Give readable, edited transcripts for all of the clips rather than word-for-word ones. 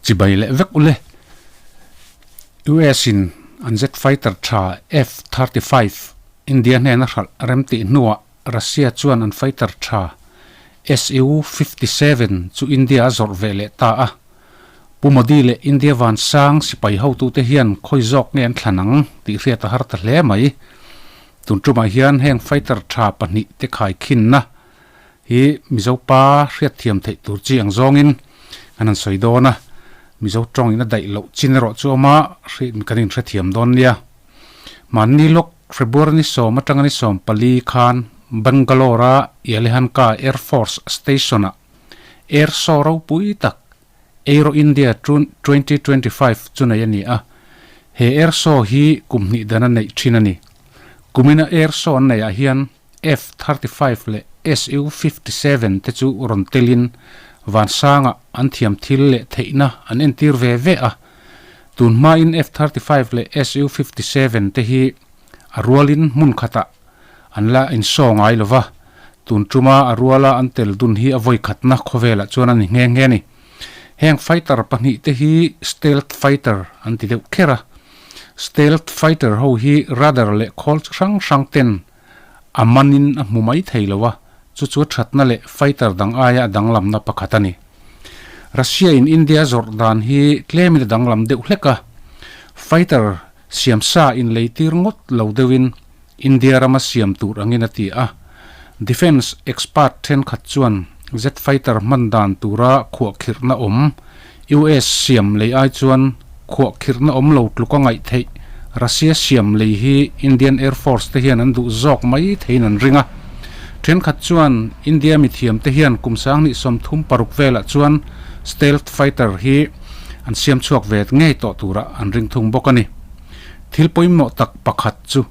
Chibai leh vek ule. US in an jet fighter tha F-35 India hnena hralh remtih hnuah Russia chuan an fighter tha Su-57 chu India a zawrh ve leh ta a. Pu Modi leh India vansang sipai hotute hian khawi zawk nge an thlan ang tih hriat a har ta hle mai. Tun tumah hian heng fighter tha pahnih te khaikhinna hi Mizo pa hriatthiam theih tur chi ang zawngin kan han sawi dawn a, Mizo tawngin a daih loh chin erawh chu awm a, kan inhrethiam dawn nia. Mahni lawk February ni sawm atanga ni 14 khan Bangalore-a Yelahanka Air Force Station-ah Air Show ropui tak Aero India 2025 chu nei a ni a, he Air Show hi kum hnih dana neih thin a ni. Kumina Air Show an neihah hian F-35 leh Su-57 te chu rawn telin vansangah an thiam thil leh theihna an entir ve ve a. Tun hmain F-35 leh Su-57 te hi a rualin hmun khatah an la insaw ngai lo va, tun tuma a ruala an tel dun hi a vawi khatna khawvelah chuan a ni nghe nghe a ni. Heng fighter pahnih te hi stealth fighter an ti deuh kher a. Stealth fighter ho hi radar leh khawl chi hrang hrang ten a manin a hmu mai thei lo a, chu chu thatna leh fighter dang aia a danglamna pakhat a ni. Russia in India zawrh dan hi tlemin a danglam deuh hlek a, fighter siamsa inleitir ngawt lo deuhin India rama siam tur angin a ti a. Defence expert thenkhat chuan jet fighter hman dan tura khuahkhirhna awm US siam lei ai chuan khuahkhirhna awm lo tluka ngaih theih Russia siam lei hi Indian Air Force te hian an duh zawk mai theiin an ring a. Thenkhat chuan India mithiam te hian kum 2036 velah chuan stealth fighter hi an siam chhuak ve ngei tawh tura an ring thung bawk a ni. Thil pawimawh tak pakhat chu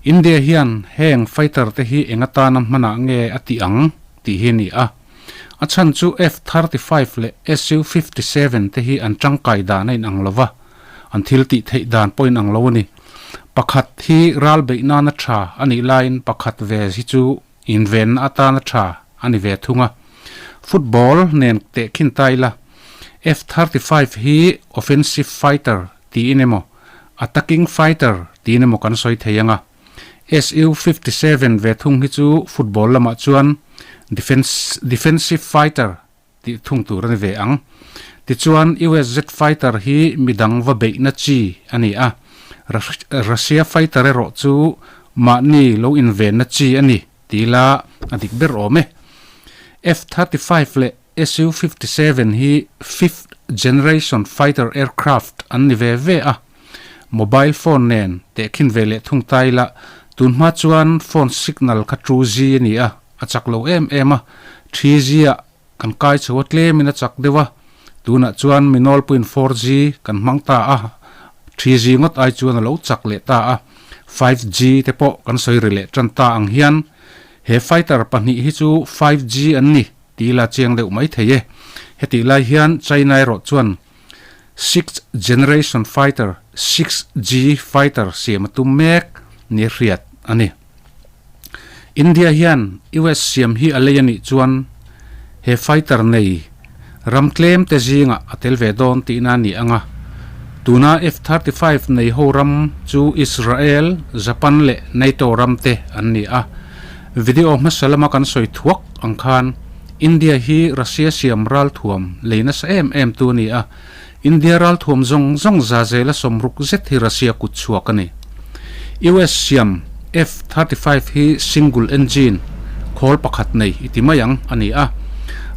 India hian heng fighter te hi eng atana hmanah nge a tih ang tih hi a ni a. A chhan chu F-35 leh Su-57 te hi an tangkai dan a inang lo va, an thil tih theih dan pawh inang lo a ni. Pakhat hi ral beih nana tha a nih laiin pakhat ve hi chu invenna atana tha a ni ve thung a. Football nen tehkhin ta ila, F-35 hi offensive fighter tiin emaw, attacking fighter tiin emaw kan sawi thei ang a. Su-57 ve thung hi chu football lamah chuan defense defensive fighter tih thung tur a ni ve ang. Tichuan US jet fighter hi midang va beihna chi a ni a, Russia fighter erawh chu mahni lo invenna chi a ni ti ila a dik ber awm e. F-35 leh Su-57 hi fifth generation fighter aircraft an ni ve ve a, mobile phone nen tehkhin ve leh thung ta ila, tunhma chuan phone signal kha 2G a ni a, a chak lo em em a, 3G ah kan kai chho a tlemin a chak deuh a, tunah chuan mi nawlpuiin 4G kan hmang ta a, 3G ngawt ai chuan a lo chak leh ta a, 5G te pawh kan sawi ri leh tan ta ang hian he fighter pahnih hi chu 5G an ni. Ti la chiang deuh mai thei e. Hetih lai hian China erawh chuan Sixth Generation Fighter, 6G Fighter, siam a tum mek ni hriat a ni. India hian US siam hi a lei a nih chuan he fighter nei ram tlem te zingah a tel ve dawn tihna a ni ang a. Tuna F-35 nei ho ram chu Israel, Japan leh NATO ram te an ni a. Video hmasa lama kan sawi thuak ang khan India hi Russia siam ralthuam lei nasa em em tu a ni a, India ralthuam zawng zawng za zela sawmruk zet hi Russia kut chhuak a ni. US siam F-35 hi single engine, khawl pakhat nei i ti mai ang, a ni a,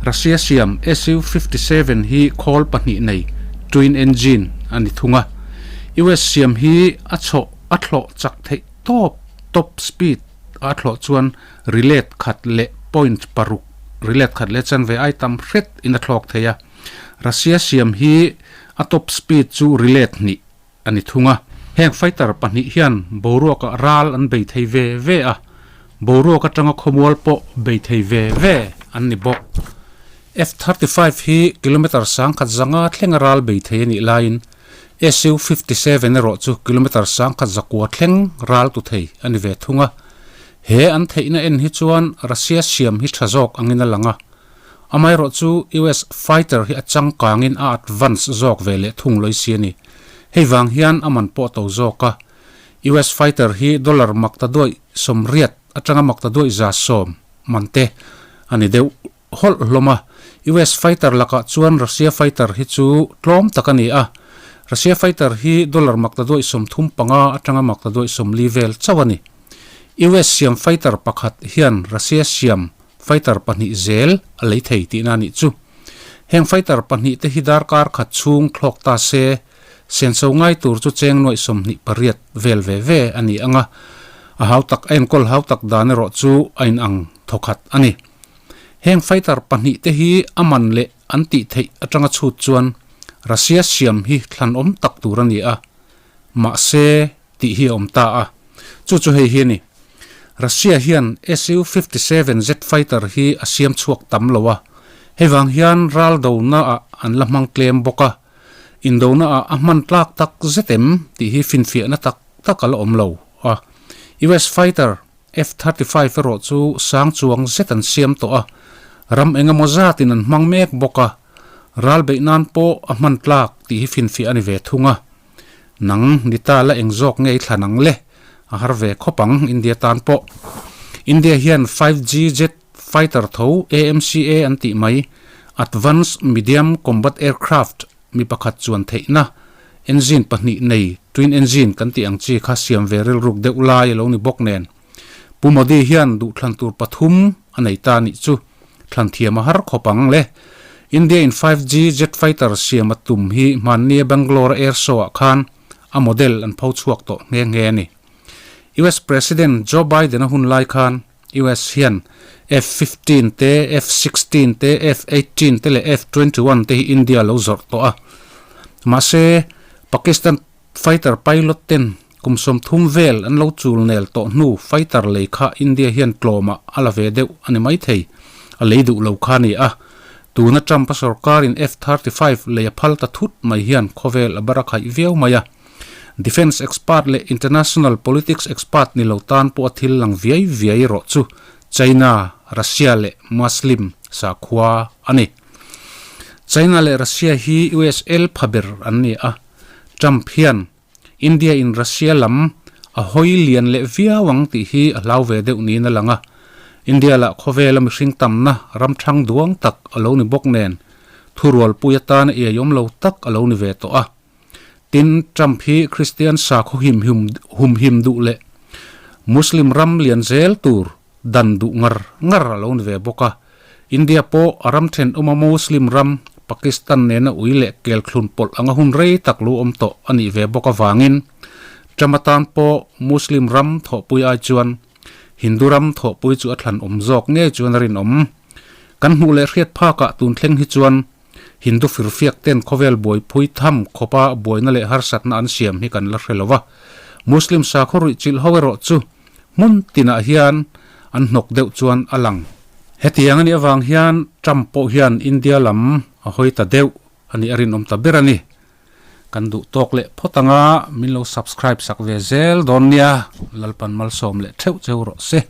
Russia siam Su-57 hi khawl pahnih nei, twin engine, a ni thung a. US siam hi a chhawh a thlawh chak theih tawp, top speed, A thlawh chuan rilet khat leh point paruk, rilet khat leh chanve ai tam hret in a thlawk thei a. Russia siam hi a top speed chu rilet hnih a ni thung a. Heng fighter pahnih hian boruakah ral an bei thei ve ve a, boruak atanga khawmual pawh bei thei ve ve an ni bawk. F-35 hi kilometre sangkhat zanga thlenga ral bei thei a nih laiin Su-57 erawh chu kilometre 1009 thleng ral tu thei a ni ve thung a. He an theihna en hi chuan Russia siam hi tha zawk angin a lang a. Amaherawhchu US fighter hi a changkangin a advance zawk ve leh thung lawih si a ni. Hei vang hian a man pawh to zawk a. US fighter hi dollar makta duaih 80 atanga makta duaih 110 man te a ni deuh hawlh hlawm a. US fighter lakah chuan Russia fighter hi chu tlawm tak a ni a. Russia fighter hi dollar makta duaih 35 atanga makta duaih 40 vel chauh a ni. US siam fighter pakhat hian Russia siam fighter pahnih zel a lei thei tihna a nih chu. Heng fighter pahnih te hi darkar khat chhung thlawk ta se, senso ngai tur chu cheng nuaih 28 vel ve ve a ni ang a, a hau tak a enkawl hau tak dan erawh chu a inang thawkhat a ni. Heng fighter pahnih te hi a man leh an tih theih atanga chhut chuan Russia siam hi thlanawm tak tur a ni a, mahse tih hi a awm ta a, chu chu hei hi a ni. Russia hian Su-57 jet fighter hi a siam chhuak tam lo a, hei vang hian ral dona ah an la hmang tlem bawk a, indona ah a hman tlak tak zet em tih hi finfiahna tak tak a la awm lo a. US fighter F-35 erawh chu sang chuang zet an siam tawh a, ram eng emaw zatin an hmang mek bawk a, ral beih nan pawh a hman tlak tih hi finfiah a ni ve thung a. Nang ni ta la eng zawk nge i thlan ang le? A har ve khawp ang India tan pawh. India hian 5G jet fighter tho AMCA an tih mai, Advanced Medium Combat Aircraft, mi pakhat chuan theihna, engine pahnih nei, twin engine kan tih ang chi kha siam ve rilruk deuh lai a lo ni bawk nen. Pu Modi hian duhthlan tur pathum a nei ta nih chu thlan thiam a har khawp ang le. India in 5G jet fighter siam a tum hi hmannia Bangalore Air Show ah khan a model an pho chhuak tawh nghe nghe a ni. US President Joe Biden a hun lai khan US hian F-15 te, F-16 te, F-18 te leh F-21 te hi India lo zawrh tawh a. Mahse, Pakistan Fighter pilot ten kum 30 vel an lo chul nel tawh hnu fighter lei kha India hian tlawmah a la ve deuh a ni maithei, a lei duh lo kha a ni a. Tuna Trump-a sorkarin F-35 lei a phal ta thut mai hian khawvel a bar a khaih viau mai a. Defence expert leh international politics expert ni lo tan pawh a thil lang viai viai erawh chu China, Russia leh Muslim sakhua a ni. China leh Russia hi USL pha ber an ni a. Trump hian India in Russia lam a hawi lian leh viau ang tih hi a hlau ve deuh niin a lang a. India lah khawvela mihring tamna ram thang duang tak a lo ni bawk nen thurualpui atana iaiawm lo tak a lo ni ve tawh a. Tin, Trump hi Christian sakhaw him humhim duh leh Muslim ram lian zel tur dan duh ngar ngar a lo ni ve bawk a. India pawh a ram thenawma Muslim ram Pakistan nena ui leh kelthlun pawlh anga hun rei tak lo awm tawh a nih ve bawk avangin Trump atan pawh Muslim ram thawhpui ai chuan Hindu ram thawhpui chu a thlan awm zawk ngei chuan a rinawm. Kan hmuh leh hriat phakah tun thleng hi chuan Hindu firfiak ten khawvel buaipui tham khawpa buaina leh harsatna an siam hi kan la hre lo va. Muslim sakhaw ruihchilh ho erawh chu hmun tinah hian an hnawk deuh chuan a lang. Hetiang a nih avang hian Trump pawh hian India lam a hawi ta deuh a nih a rinawm ta ber a ni. Kan duh tawk leh phawt anga min lo subscribe sak ve zel dawn nia, Lalpan malsawm leh theuh cheu rawh se.